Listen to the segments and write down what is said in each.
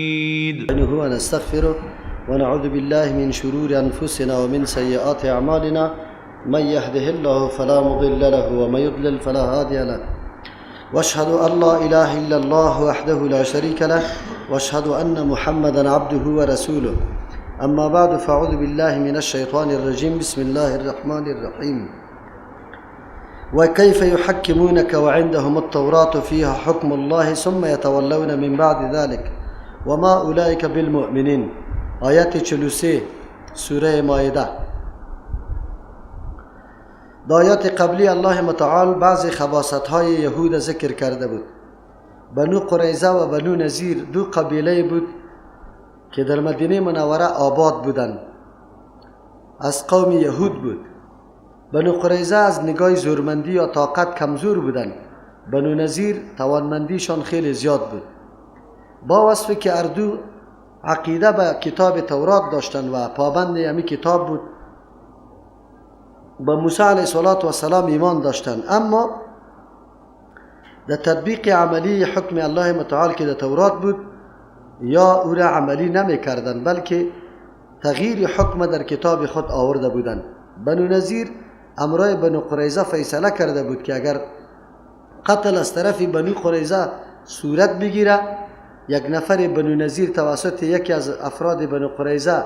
ونستغفره ونعوذ بالله من شرور أنفسنا ومن سيئات أعمالنا، من يهده الله فلا مضل له ومن يضلل فلا هادي له، واشهد أن لا إله إلا الله وحده لا شريك له، واشهد أن محمدا عبده ورسوله. أما بعد، فأعوذ بالله من الشيطان الرجيم. بسم الله الرحمن الرحيم. وكيف يحكمونك وعندهم التوراة فيها حكم الله ثم يتولون من بعد ذلك وما أولئك بالمؤمنين. آیت 43 سوره مائده. در آیات قبلی الله متعال بعض خباثت های یهود ذکر کرده بود. بنو قریظه و بنو نضیر دو قبیله بود که در مدینه منوره آباد بودند، از قوم یهود بود. بنو قریظه از نگاه زورمندی یا طاقت کمزور بودند، بنو نضیر توانمندیشان خیلی زیاد بود. با وصف که اردو عقیده به کتاب تورات داشتند و پابند همی کتاب بود، با موسی علیه السلام ایمان داشتند، اما در تطبیق عملی حکم الله متعال که در تورات بود یا او را عملی نمی کردند، بلکه تغییر حکم در کتاب خود آورده بودند. بنو نضیر امرای بنو قریظه فیصله کرده بود که اگر قتل از طرف بنو قریظه صورت بگیره، یک نفر بنو نضیر توسط یکی از افراد بنو قریظه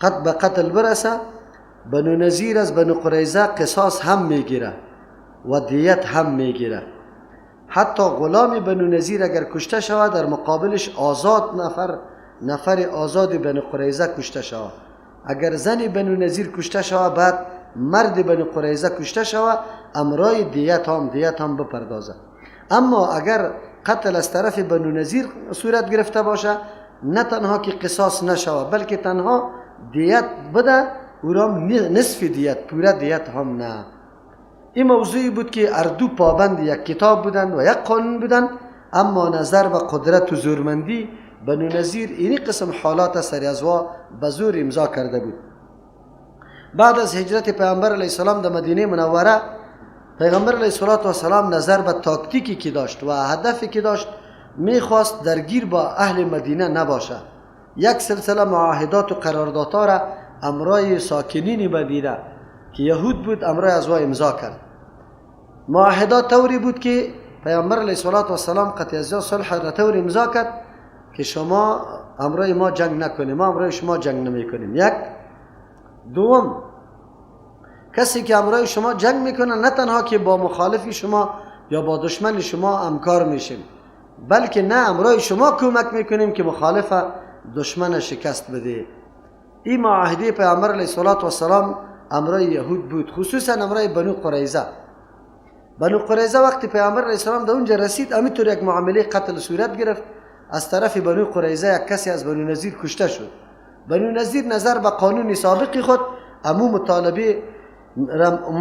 قد به قتل برسه، بنو نضیر از بنو قریظه قصاص هم میگیره و دیت هم میگیره. حتی غلام بنو نضیر اگر کشته شود، در مقابلش آزاد نفر آزاد بنو قریظه کشته شود. اگر زن بنو نضیر کشته شود، بعد مرد بنو قریظه کشته شود، امرای دیت هم بپردازه. اما اگر قتل از طرف بنو نضیر صورت گرفته باشه، نه تنها که قصاص نشود، بلکه تنها دیت بده، او را نصف دیت، پوره دیت هم نه. این موضوعی بود که اردو پابند یک کتاب بودند و یک قانون بودند، اما نظر به قدرت و زورمندی بنو نضیر اینی قسم حالات سر ازوا به زور امضا کرده بود. بعد از هجرت پیامبر علیه السلام در مدینه منوره، پیغمبر علیه السلام نظر به تاکتیکی که داشت و هدفی که داشت، میخواست درگیر با اهل مدینه نباشه. یک سلسله معاهدات و قراردادها را امرای ساکنین مدینه که یهود بود امرای ازوا امضا کرد. معاهدات طوری بود که پیامبر علیه السلام قطعی از صلح را طوری امضا کرد که شما امرای ما جنگ نکنیم، ما امرای شما جنگ نمی کنیم. یک. دوم، کسی که امرای شما جنگ میکنه، نه تنها که با مخالف شما یا با دشمن شما همکار میشیم، بلکه نه امرای شما کمک میکنیم که مخالف دشمن شکست بده. این معاهده پیامبر علیه السلام امرای یهود بود، خصوصا امرای بنو قریظه. بنو قریظه وقتی پیامبر علیه السلام در اونجا رسید، همینطور یک معامله قتل صورت گرفت. از طرف بنو قریظه یک کسی از بنو نضیر کشته شد. بنو نضیر نظر به قانون سابق خود امو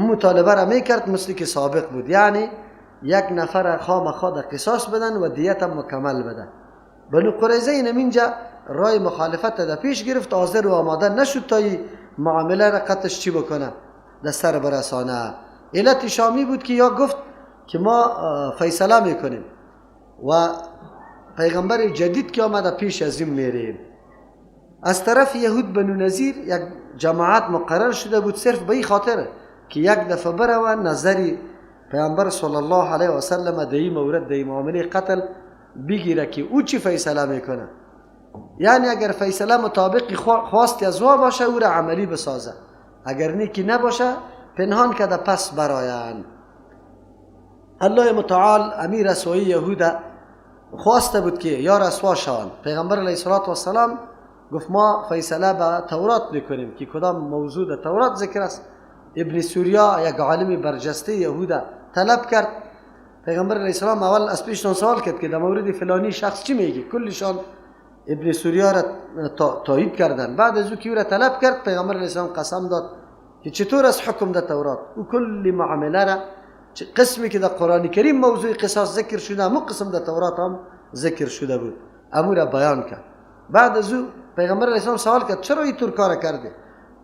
مطالبه را میکرد مثل که سابق بود، یعنی یک نفر خامخا در قصاص بدن و دیت هم مکمل بدن. بنو قریظه این اینجا رای مخالفت در پیش گرفت، حاضر و آماده نشد تا این معامله را قطش چی بکنه، در سر برسانه. علت شامی بود که یا گفت که ما فیصله میکنیم و پیغمبر جدید که آمده پیش از این میریم. از طرف یهود بنو نضیر یک جماعت مقرر شده بود، صرف به این خاطر که یک دفعه بروند نظری پیامبر صلی الله علیه و سلم در این مورد، در این معامله قتل بگیره که او چی فیصله میکنه. یعنی اگر فیصله مطابق خواست از او باشه، او را عملی بسازه، اگر نیکی نباشه پنهان کرده پس برایند. الله متعال امیر رسوایی یهود خواسته بود که یا رسوا شوند. پیغمبر علیه السلام گفت ما فیصله به تورات میکنیم که کدام موضوع در تورات ذکر است. ابن سوریا یک عالم برجسته یهود طلب کرد. پیغمبر علیه السلام اول از پیشتون سوال کرد که در مورد فلانی شخص چی میگی؟ کلشان ابن سوریا را تایید کردن. بعد از او که او را طلب کرد، پیغمبر علیه السلام قسم داد که چطور از حکم در تورات او کل معامله را، قسمی که در قرآن کریم موضوع قصاص ذکر شده، همون قسم در تورات هم ذکر شده بود، امو را بیان کرد. بعد از او پیغمبر علیه السلام سوال کرد چرا اینطور کار کرده؟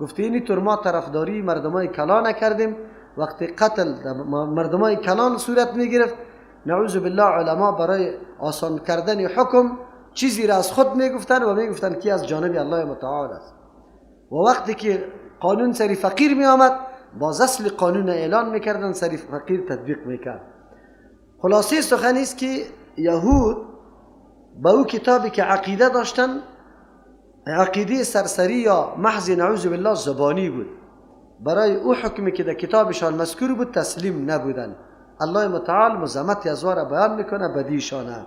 گفت اینطور ما طرفداری مردمای کلان نکردیم. وقتی قتل مردمای کلان صورت می گرفت، نعوذ بالله علما برای آسان کردن حکم چیزی را از خود میگفتن و میگفتن که از جانب الله متعال است. و وقتی که قانون سری فقیر می آمد، باز اصل قانون اعلان میکردن، سری فقیر تطبیق میکرد. خلاصه سخن است که یهود با او کتابی که عقیده داشتن، عقیده سرسری یا محض نعوذ بالله زبانی بود، برای او حکمی که در کتابشان مذکور بود تسلیم نبودن. الله متعال مذمت از را بیان میکنه بدیشانه.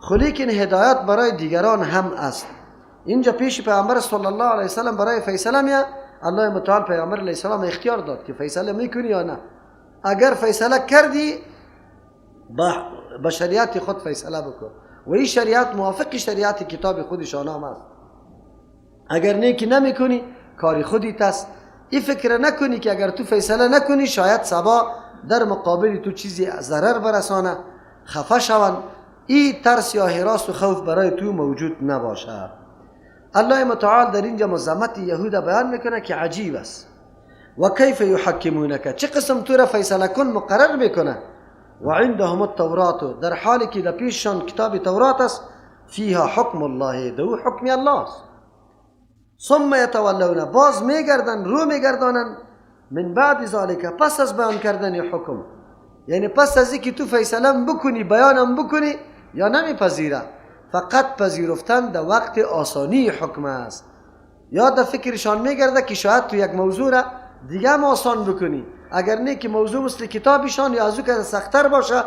خلیکن هدایت برای دیگران هم است. اینجا پیش پیامبر صلی الله علیه وسلم برای فیصله میاد، الله متعال پیامبر علیه السلام اختیار داد که فیصله میکنی یا نه. اگر فیصله کردی با شریعت خود فیصله بکن و این شریعت موافق شریعت کتاب خودشان هم است. اگر نیکی نمیکنی کاری خودیت است. این فکر نکنی که اگر تو فیصله نکنی شاید صبا در مقابل تو چیزی ضرر برسانه، خفه شوند. این ترس یا هراس و خوف برای تو موجود نباشه. الله متعال در اینجا مذمت یهود بیان میکنه که عجیب است. و کیف یحکمونک، چه قسم تو را فیصله کن مقرر میکنه. و عندهم التورات، در حالی که در پیششان کتاب تورات است، فیها حکم الله، دو حکم الله است. ثم یتولون، باز میگردن، رو میگردانن، من بعد ذالک، پس از بیان کردن حکم، یعنی پس از اینکه تو فیصله بکنی، بیانم بکنی یا نمیپذیره. فقط پذیرفتن در وقت آسانی حکم است. یا در فکرشان میگرده که شاید تو یک موضوع را دیگه هم آسان بکنی، اگر نه که موضوع مثل کتابشان یا از او که سخت‌تر باشه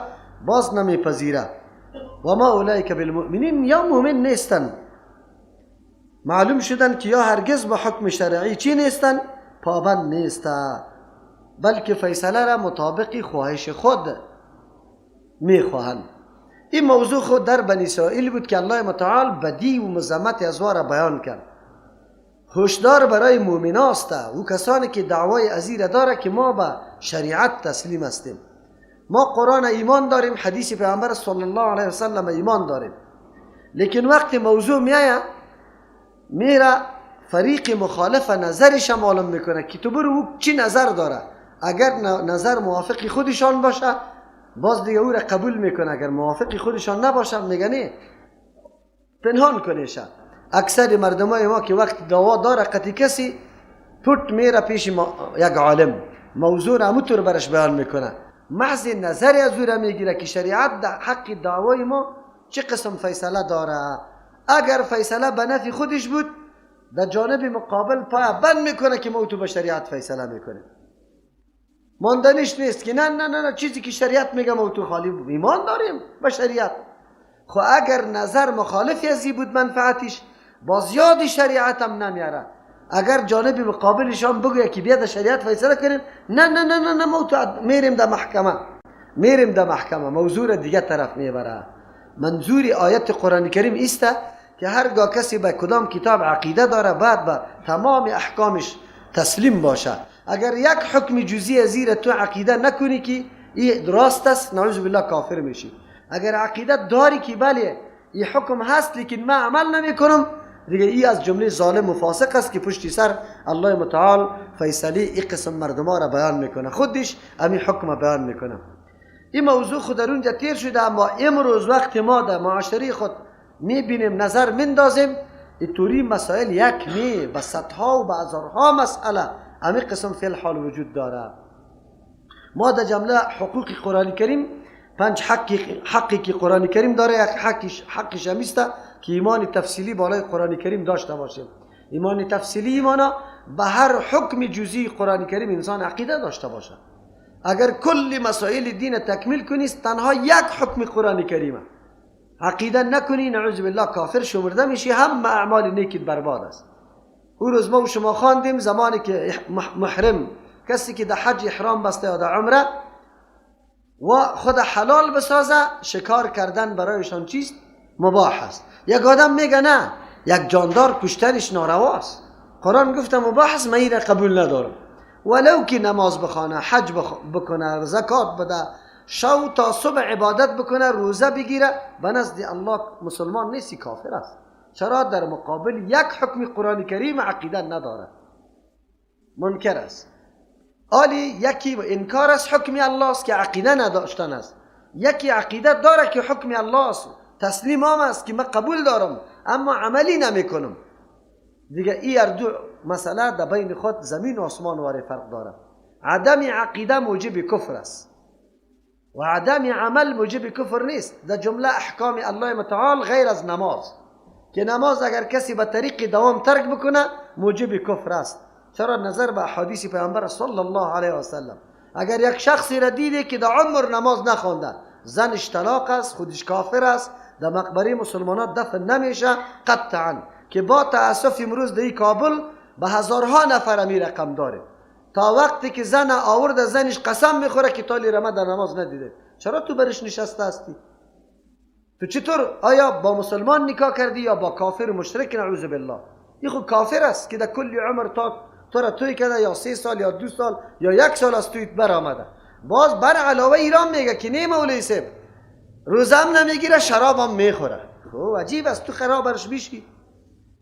باز نمیپذیره. و ما اولئک بالمؤمنین، یا مؤمن نیستن. معلوم شدن که یا هرگز با حکم شرعی چی نیستن، پابند نیستن، بلکه فیصله را مطابق خواهش خود میخواهند. این موضوع خود در بنی اسرائیل بود که الله متعال بدی و مذمت از را بیان کرد. هشدار برای مؤمنان است و کسانی که دعوای ازیر داره که ما به شریعت تسلیم هستیم، ما قرآن ایمان داریم، حدیث پیامبر صلی الله علیه و سلم ایمان داریم، لیکن وقتی موضوع میآید میره فریق مخالف نظرش معلوم میکنه که تو برو او چی نظر داره. اگر نظر موافق خودشان باشه باز دیگه او را قبول میکنه، اگر موافق خودشان نباشه میگه نه، پنهان کنیشه. اکثر مردمای ما که وقت دعوا داره قطعی کسی پرت میره پیش یک عالم، موضوع را همونطور برش بیان میکنه، محض نظر از او را میگیره که شریعت در حق دعوای ما چه قسم فیصله داره. اگر فیصله به نفع خودش بود در جانب مقابل پای بند میکنه که ما تو به شریعت فیصله میکنه. ماندنش نیست که نه نه نه نه، چیزی که شریعت میگه ما تو خالی ایمان داریم به شریعت. خب اگر نظر مخالف ازی بود منفعتش، باز یاد شریعت هم نمیاره. اگر جانب مقابلش هم بگوید که بیا در شریعت فیصله کنیم، نه نه نه نه نه، ما تو میریم در محکمه، میریم در محکمه، موضوع را دیگه طرف میبره. منظور آیت قرآن کریم است که هرگاه کسی به کدام کتاب عقیده داره بعد به تمام احکامش تسلیم باشه. اگر یک حکم جزئی زیر تو عقیده نکنی که این راست است، نعوذ بالله کافر میشی. اگر عقیده داری که بله این حکم هست لیکن من عمل نمی کنم، دیگه ای از جمله ظالم و فاسق است که پشتی سر الله متعال فیصله این قسم مردم را بیان میکنه، خودش همین حکم بیان میکنه. این موضوع خود در اونجا تیر شده، اما امروز وقت ما در معاشره خود میبینیم، نظر مندازیم، اینطوری مسائل یک می به صدها و به هزارها مسئله همین قسم فی الحال وجود داره. ما در جمله حقوق قرآن کریم پنج حقی که قرآن کریم داره، یک حقش همیسته که ایمان تفصیلی بالای قرآن کریم داشته باشیم. ایمان تفصیلی ایمانا به هر حکم جزئی قرآن کریم انسان عقیده داشته باشه. اگر کل مسائل دین تکمیل کنی، تنها یک حکم قرآن کریمه عقیده نکنی، نعوذ بالله کافر شمرده میشی، هم اعمال نیکت برباد است. او روز ما و شما خواندیم زمانی که محرم، کسی که در حج احرام بسته یا در عمره و خود حلال بسازه، شکار کردن برایشان چیست؟ مباح است. یک آدم میگه نه، یک جاندار کشتنش نارواست، قرآن گفته مباح است، من این قبول ندارم. ولو که نماز بخوانه، حج بکنه، زکات بده، شو تا صبح عبادت بکنه، روزه بگیره، به نزد الله مسلمان نیستی، کافر است. چرا؟ در مقابل یک حکم قرآن کریم عقیده نداره، منکر است. آلی یکی انکار است حکم الله است که عقیده نداشتن است، یکی عقیده داره که حکم الله است تسلیم هم است که من قبول دارم اما عملی نمیکنم. دیگه این هر دو مسئله در بین خود زمین و آسمان واره فرق داره. عدم عقیده موجب کفر است و عدم عمل موجب کفر نیست. در جمله احکام الله متعال غیر از نماز، که نماز اگر کسی به طریق دوام ترک بکنه موجب کفر است. چرا؟ نظر به احادیث پیامبر صلی الله علیه و سلم، اگر یک شخصی را دیده که در عمر نماز نخوانده، زنش طلاق است، خودش کافر است، در مقبره مسلمانات دفن نمیشه قطعا، که با تاسف امروز در کابل به هزارها نفر می رقم داره. تا وقتی که زن آورد زنش قسم میخوره که تالی رمه در نماز ندیده. چرا تو برش نشسته هستی؟ تو چطور آیا با مسلمان نکاح کردی یا با کافر مشرک؟ نعوذ بالله. این خود کافر است که در کل عمر تا تو را توی کرده، یا 3 سال یا 2 سال یا 1 سال از توی برآمده. باز بر علاوه ایران میگه که نه مولوی صاحب روزم نمیگیره شرابم میخوره. خب عجیب است، تو خراب برش میشی.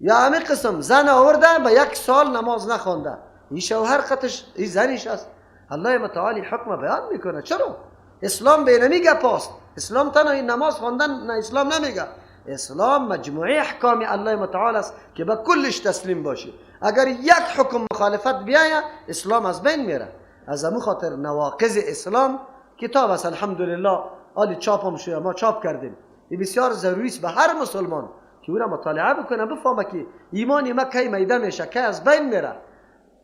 یا همه قسم زن آورده به 1 سال نماز نخوانده، این شوهر خطش این زنش است. الله متعالی حکم بیان میکنه. چرا؟ اسلام به نمیگه پاست. اسلام تنها این نماز خواندن نه، اسلام نمیگه. اسلام مجموعه احکام الله متعال است که به کلش تسلیم باشی. اگر یک حکم مخالفت بیاید اسلام از بین میره. از امو خاطر نواقض اسلام کتاب است، الحمدلله آلی چاپ هم شده، ما چاپ کردیم. این بسیار ضروری است به هر مسلمان که او را مطالعه بکنه، بفهمه که ایمان ما کی میده میشه، کی از بین میره،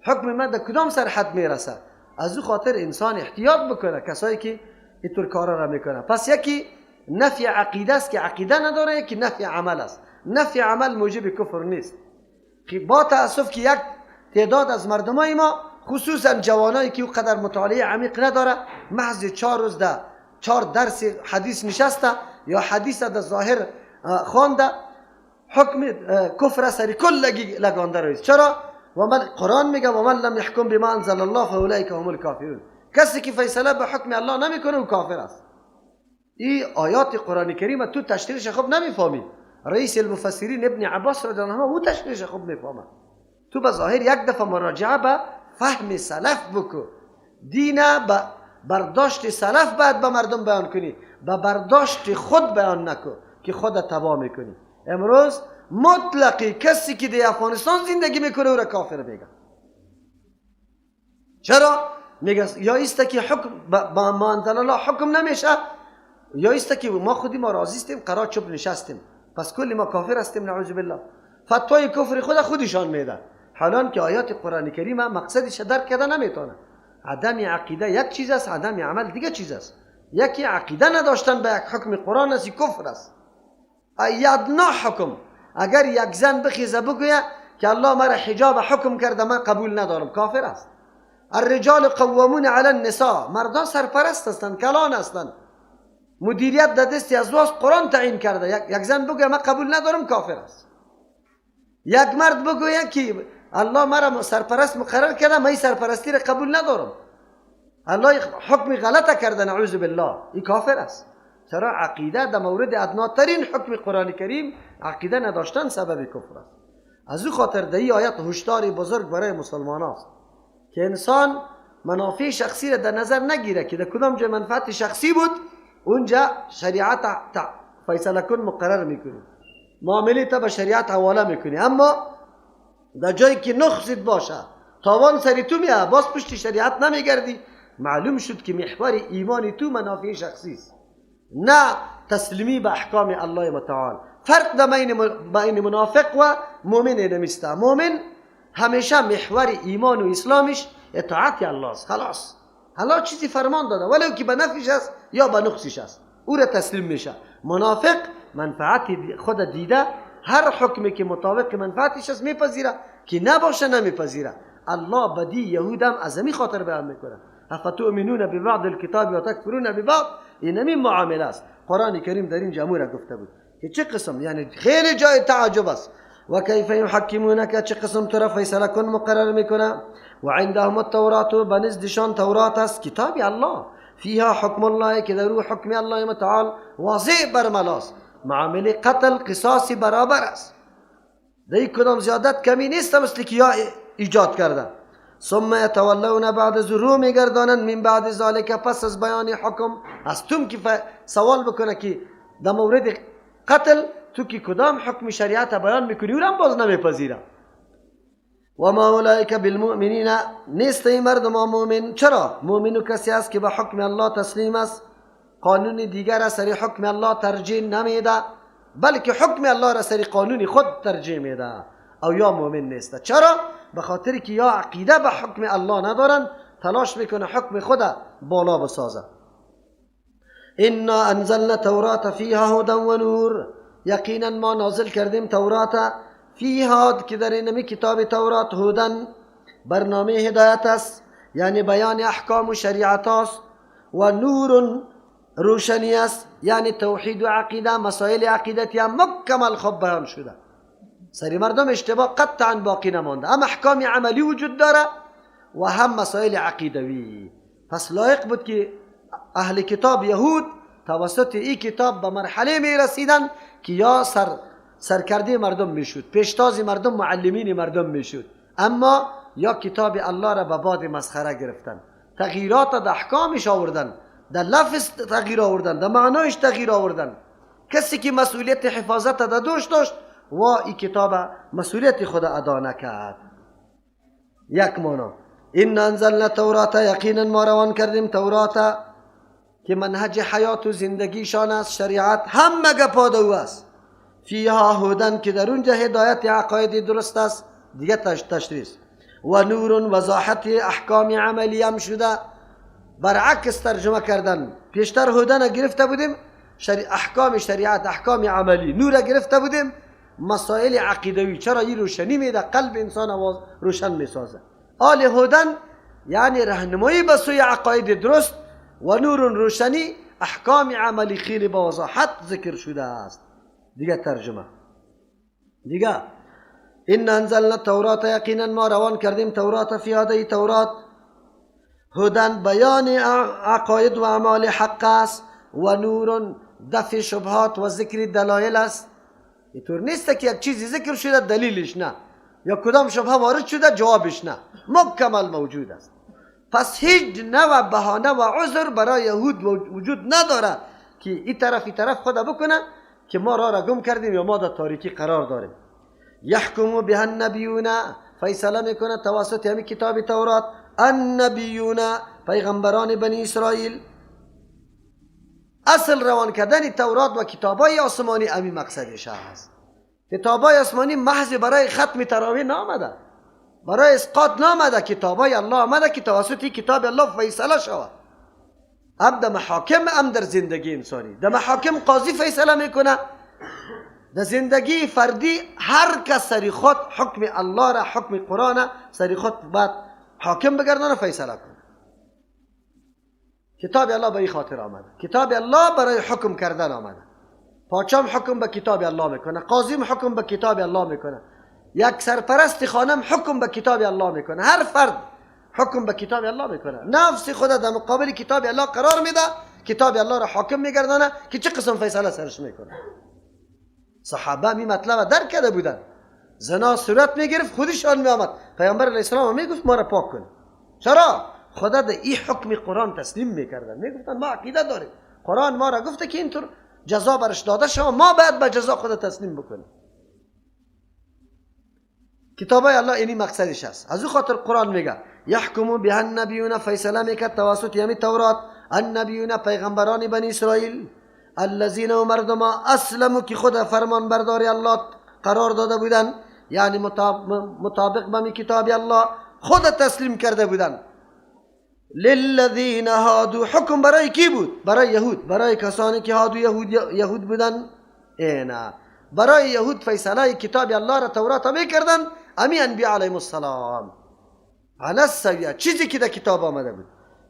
حکم ما در کدام سرحد میرسه. از او خاطر انسان احتیاط بکنه کسایی که اینطور کارا را میکنه. پس یکی نفی عقیده است که عقیده نداره، یکی نفی عمل است. نفی عمل موجب کفر نیست. با تاسف که یک تعداد از مردمای ما خصوصا جوانایی که او قدر مطالعه عمیق نداره، محض 4 روز ده 4 درس حدیث نشسته یا حدیث در ظاهر خوانده، حکم کفر سری کل لگانده رویست. چرا؟ و من قرآن میگه و من لم يحكم بما انزل الله فاولئک هم الکافرون. کسی که فیصله به حکم الله نمیکنه او کافر است. این آیات قرآن کریم تو تشریحش خوب نمیفهمی. رئیس المفسرین ابن عباس رضی الله عنه او تشریحش خوب میفهمه. تو به ظاهر یک دفعه مراجعه به فهم سلف بکو، دین به برداشت سلف باید به مردم بیان کنی، به برداشت خود بیان نکو که خود تباه میکنی. امروز مطلقی کسی که در افغانستان زندگی میکنه او را کافر میگه. چرا؟ میگه یا ایست که حکم با ما انزل الله حکم نمیشه، یا ایست که ما خودی ما راضی هستیم قرار چوب نشستیم، پس کلی ما کافر هستیم نعوذ بالله. فتوای کفر خود خودشان میده، حالان که آیات قرآن کریم مقصدش درک کرده نمیتونه. عدم عقیده یک چیز است، عدم عمل دیگه چیز است. یکی عقیده نداشتن به یک حکم قرآن است، کفر است. یادنا حکم، اگر یک زن بخیزه بگویه که الله مرا حجاب حکم کرده من قبول ندارم، کافر است. الرجال قوامون علی النساء، مردا سرپرست هستند، کلان هستند، مدیریت در دست از واست قرآن تعیین کرده. یک زن بگویه من قبول ندارم، کافر است. یک مرد بگویه که الله مرا سرپرست مقرر کرده، من این سرپرستی را قبول ندارم، الله حکم غلط کرده نعوذ بالله، این کافر است. چرا؟ عقیده در مورد ادناترین حکم قرآن کریم عقیده نداشتن سبب کفر است. از او خاطر در این آیت هشدار بزرگ برای مسلمان است که انسان منافع شخصی را در نظر نگیره که در کدام جای منفعت شخصی بود اونجا شریعت فیصله کن مقرر میکنی، معامله تا به شریعت حواله میکنی، اما در جایی که نقصت باشه تاوان سری تو میاد، باز پشت شریعت نمیگردی. معلوم شد که محور ایمان تو منافع شخصی است، نه تسلیمی به احکام الله متعال. فرق در بین منافق و مؤمن نمیسته. مؤمن همیشه محور ایمان و اسلامش اطاعت الله است، خلاص. الله چیزی فرمان داده ولو که به نفعش است یا به نقصش است، او را تسلیم میشه. منافق منفعت خود دیده، هر حکمی که مطابق منفعتش است میپذیره، که نباشه نمیپذیره. الله بدی یهودم از همین خاطر بیان میکنه، افتؤمنون ببعض الکتاب و تکفرون ببعض. این همین معامله است. قرآن کریم در این جمهور گفته بود که چه قسم، یعنی خیلی جای تعجب است. و کیف یحکمونک، چه قسم تو را فیصله کن مقرر میکنه. و عندهم التورات، بنزدشان تورات است، کتاب الله، فیها حکم الله، که در او حکم الله متعال واضح برملاست. معامله قتل قصاص برابر است، در کدام زیادت کمی نیست مثل که یا ایجاد کرده. ثم یتولون بعد رو میگردانند من بعد ذالک، پس از بیان حکم. از توم که سوال بکنه که در مورد قتل، تو که کدام حکم شریعت بیان میکنی او هم باز نمیپذیره. و ما اولئک بالمؤمنین، نیست این مردم مؤمن. چرا؟ مؤمن کسی است که به حکم الله تسلیم است، قانون دیگر را سر حکم الله ترجیح نمیده، بلکه حکم الله را سر قانون خود ترجیح میده، او یا مؤمن نیست. چرا؟ به خاطر که یا عقیده به حکم الله ندارن، تلاش میکنه حکم خود بالا بسازه. انا انزلنا التوراة فیها هدى و نور، یقینا ما نازل کردیم تورات، فیها که در اینمی کتاب تورات هدن برنامه هدایت است، یعنی بیان احکام و شریعت است، و نور روشنی است، یعنی توحید و عقیده، مسائل عقیدتی هم مکمل خوب بیان شده، سری مردم اشتباه قطعا باقی نمانده، هم احکام عملی وجود داره و هم مسائل عقیدوی. پس لایق بود که اهل کتاب یهود توسط این کتاب به مرحله می رسیدن که یا سرکرده مردم میشد، پیشتاز مردم، معلمین مردم میشد، اما یا کتاب الله را به باد مسخره گرفتن، تغییرات در احکامش آوردن، در لفظ تغییر آوردن، در معنایش تغییر آوردن. کسی که مسئولیت حفاظت در دوش داشت و این کتاب مسئولیت خود ادا نکرد. یک معنا این انزلنا تورات، یقینا ما روان کردیم تورات که منهج حیات و زندگیشان است، شریعت همه گپا دو است، فیها هدن که در اونجا هدایت عقاید درست است، دیگه تشریح، و نور وضاحت احکام عملی هم شده. برعکس ترجمه کردن، پیشتر هدن گرفته بودیم احکام شریعت، احکام عملی، نور گرفته بودیم مسائل عقیدوی. چرا؟ این روشنی میده، قلب انسان روشن میسازه. آل هدن یعنی راهنمایی به سوی عقاید درست، و نور روشنی، احکام عملی خیلی با وضاحت ذکر شده است. دیگه ترجمه دیگه ان انزلنا التورات، یقینا ما روان کردیم تورات، فی هذه تورات هدن بیان عقاید و اعمال حق است، و نور دفع شبهات و ذکر دلایل است. اینطور نیست که یک چیزی ذکر شده دلیلش نه، یا کدام شبهه وارد شده جوابش نه، مکمل موجود است. پس هیچ نوع بهانه و عذر برای یهود وجود نداره که این طرف این طرف خود بکنه که ما را گم کردیم یا ما در تاریکی قرار داریم. یحکم بها النبیون، فیصله میکنه توسط همین کتاب تورات، النبیون پیغمبران بنی اسرائیل. اصل روان کردن تورات و کتابای آسمانی همین مقصدش هست. کتابای آسمانی محض برای ختم تراویح نامده، برای اسقاط نامده، کتابای الله آمده که توسط کتاب الله فیصله شود. هم در محاکم هم در زندگی انسانی. در محاکم قاضی فیصله میکنه، در زندگی فردی هر کس سری خود حکم الله را، حکم قرآن سری خود باید حاکم بگردانه فیصله کنه. کتاب الله به این خاطر آمده، کتاب الله برای حکم کردن آمده. پادشاه حکم به کتاب الله میکنه، قاضی حکم به کتاب الله میکنه، یک سرپرست خانم حکم به کتاب الله میکنه، هر فرد حکم به کتاب الله میکنه. نفس خود در مقابل کتاب الله قرار میده، کتاب الله را حاکم میگردانه که چه قسم فیصله سرش میکنه. صحابه می مطلب درک کرده بودن. زنا صورت میگرفت خودشان میآمد پیامبر علیه السلام میگفت ما را پاک کن. چرا؟ خدا در این حکم قرآن تسلیم میکردن، میگفتن ما عقیده داریم، قرآن ما را گفته که اینطور جزا برش داده شما، ما باید به جزا خود تسلیم بکنیم. کتابای الله اینی مقصدش است. از او خاطر قرآن میگه یحکم بها النبیون، فیصله میکرد توسط یعنی تورات النبیون پیغمبران بنی اسرائیل، الذین و مردم اسلموا که خود فرمان برداری الله قرار داده بودن، یعنی مطابق به کتاب الله خود تسلیم کرده بودن. للذین هادو، حکم برای کی بود؟ برای یهود، برای کسانی که هادو یهود بودن. اینا برای یهود فیصله کتاب الله را تورات میکردن، امی انبیاء علیهم السلام علی السویه، چیزی که در کتاب آمده بود.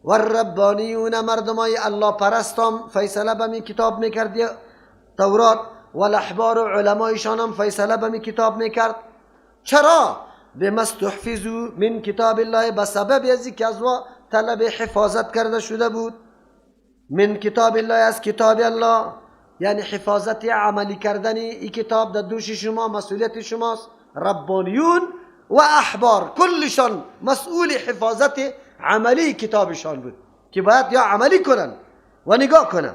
والربانیون مردمای الله پرستم فیصله به می کتاب میکرد تورات، والاحبار علمایشان هم فیصله به می کتاب میکرد. چرا؟ بما استحفظوا من کتاب الله، به سبب از که از طلب حفاظت کرده شده بود، من کتاب الله از کتاب الله، یعنی حفاظت عملی کردن این کتاب در دوش شما، مسئولیت شماست. ربانیون و احبار کلشان مسئول حفاظت عملی کتابشان بود که باید یا عملی کنن و نگاه کنن.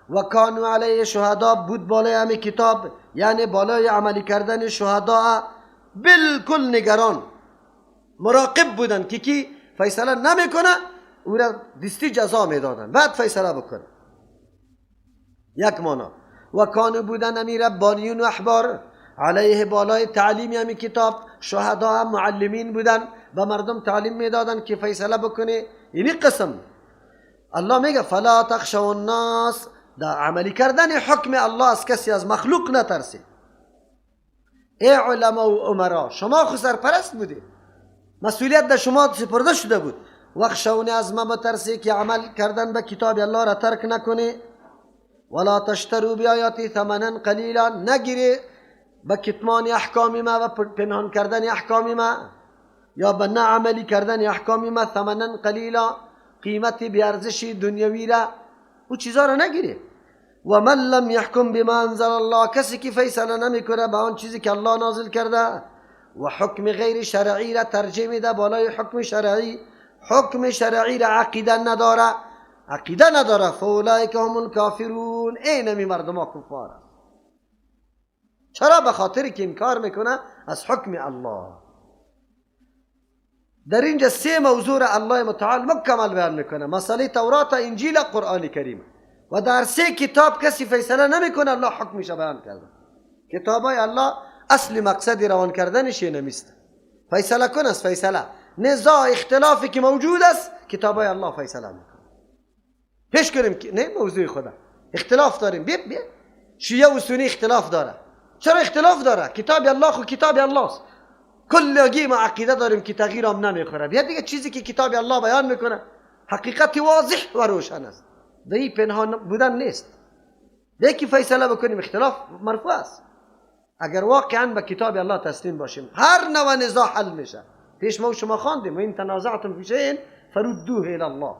و کانوا علیه شهدا بود بالای همی کتاب، یعنی بالای عملی کردن شهدا بالکل نگران مراقب بودن که کی فیصله نمیکنه او را دستی جزا میدادن بعد فیصله بکنه. یک مانا و کانوا بودن امی ربانیون و احبار علیه بالای تعلیم همی کتاب، شهدا هم معلمین بودن به مردم تعلیم میدادن که فیصله بکنه. اینی قسم الله میگه فلا تخشوا الناس، در عملی کردن حکم الله از کسی از مخلوق نترسید. ای علما و امرا، شما خو سرپرست بودید، مسئولیت در شما سپرده شده بود. واخشونی از ما بترسی که عمل کردن به کتاب الله را ترک نکنی. ولا تشتروا بآیاتی ثمنا قلیلا، نگیری به کتمان احکام ما و پنهان کردن احکام ما یا به نه عملی کردن احکام ما ثمنا قلیلا، قیمت بیارزش دنیوی را او چیزا را نگیری. و من لم یحکم بما انزل الله، کسی که فیصله نمیکنه به آن چیزی که الله نازل کرده و حکم غیر شرعی را ترجیح میده بالای حکم شرعی، حکم شرعی را عقیده نداره، عقیده نداره، فاولئک هم الکافرون، اینمی مردم ها کفار است. چرا؟ به خاطر که انکار میکنه از حکم الله. در اینجا سه موضوع را الله متعال مکمل بیان میکنه، مسئله تورات، انجیل، قرآن کریم. و در سه کتاب کسی فیصله نمیکنه، الله حکمش بیان کرده. کتابای الله اصل مقصد روان کردنش نمیست، فیصله کن است، فیصله نزاع اختلافی که موجود است کتابای الله فیصله میکنه. پیش کنیم که نه موضوع خدا اختلاف داریم، بیا بیا شیعه و سنی اختلاف داره. چرا اختلاف داره؟ کتاب الله خو کتاب الله است، کلگی ما عقیده داریم که تغییر هم نمیخوره. بیا دیگه چیزی که کتاب الله بیان میکنه حقیقت واضح و روشن است، دی پنهان بودن نیست. یکی فیصله بکنیم اختلاف مرفوع است. اگر واقعا به کتاب الله تسلیم باشیم هر نوع نزاع حل میشه. پیش ما و شما خواندیم و این تنازعتم فی شیء فردوه الی الله،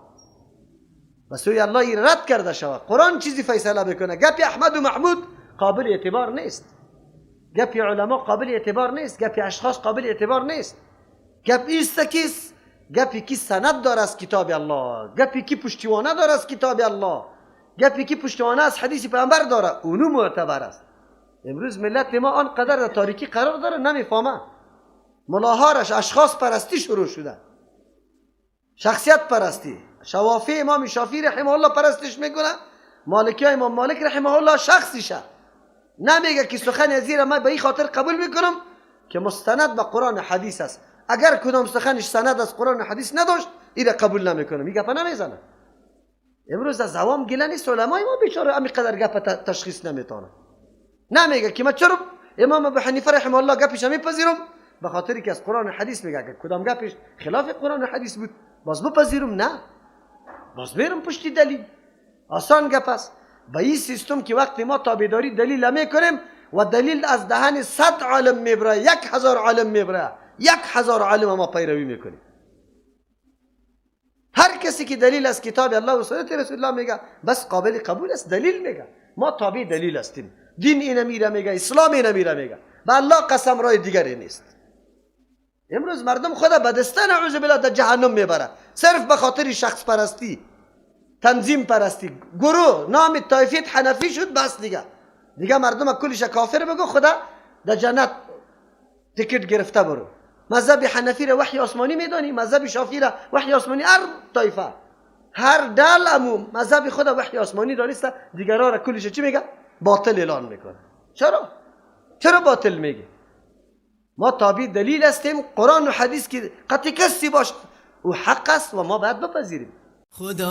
به سوی الله رد کرده شود. قرآن چیزی فیصله بکنه، گپ احمد و محمود قابل اعتبار نیست، گپ علما قابل اعتبار نیست، گپ اشخاص قابل اعتبار نیست. گپ ایست کیست؟ گپی کی سند داره از کتاب الله، گپی کی پشتیوانه داره از کتاب الله، گپی کی پشتیوانه از حدیث پیامبر داره، اونو معتبر است. امروز ملت ما آنقدر در تاریکی قرار داره نمیفهمه. ملاهارش اشخاص پرستی شروع شده، شخصیت پرستی. شوافی امام شافعی رحمه الله پرستش میکنه، مالکی امام مالک رحمه الله شخصیشه، نمیگه که سخن از ما به این خاطر قبول میکنم که مستند به قرآن و حدیث است. اگر کدام سخنش سند از قرآن و حدیث نداشت ایره قبول نمیکنم، این گپ نمیزنه. امروز از عوام گله نیست، علمای ما بیچاره امی قدر گپ تشخیص نمیتونه. نمیگه که ما چرا امام ابو حنیفه رحمه الله گپش میپذیرم به خاطری که از قرآن و حدیث میگه، اگر کدام گپش خلاف قرآن و حدیث بود باز بپذیرم، نه باز میرم پشت دلیل. آسان گپ است. به این سیستم که وقتی ما تابعداری دلیل میکنیم و دلیل از دهن 100 عالم میبره، 1000 عالم میبره، 1000 عالم ما پیروی میکنیم. هر کسی که دلیل از کتاب الله و سنت رسول الله میگه بس قابل قبول است، دلیل میگه، ما تابع دلیل هستیم. دین اینه میره میگه، اسلام اینه میره میگه، به الله قسم راه دیگری نیست. امروز مردم خدا به دستن اعوذ بالله در جهنم میبره صرف به خاطر شخص پرستی، تنظیم پرستی، گروه نام طایفیت حنفی شد بس دیگه. دیگه مردم کلش کافر بگو خدا در جنت تکت گرفته برو. مذهب حنفی را وحی آسمانی میدانی، مذهب شافعی را وحی آسمانی، هر طایفه هر دل امو مذهب خدا وحی آسمانی دانسته، دیگرها را کلش چی میگه؟ باطل اعلان میکنه. چرا؟ چرا باطل میگه؟ ما تابع دلیل هستیم، قرآن و حدیث که قطعی کسی باشه او حق است و ما باید بپذیریم. خدا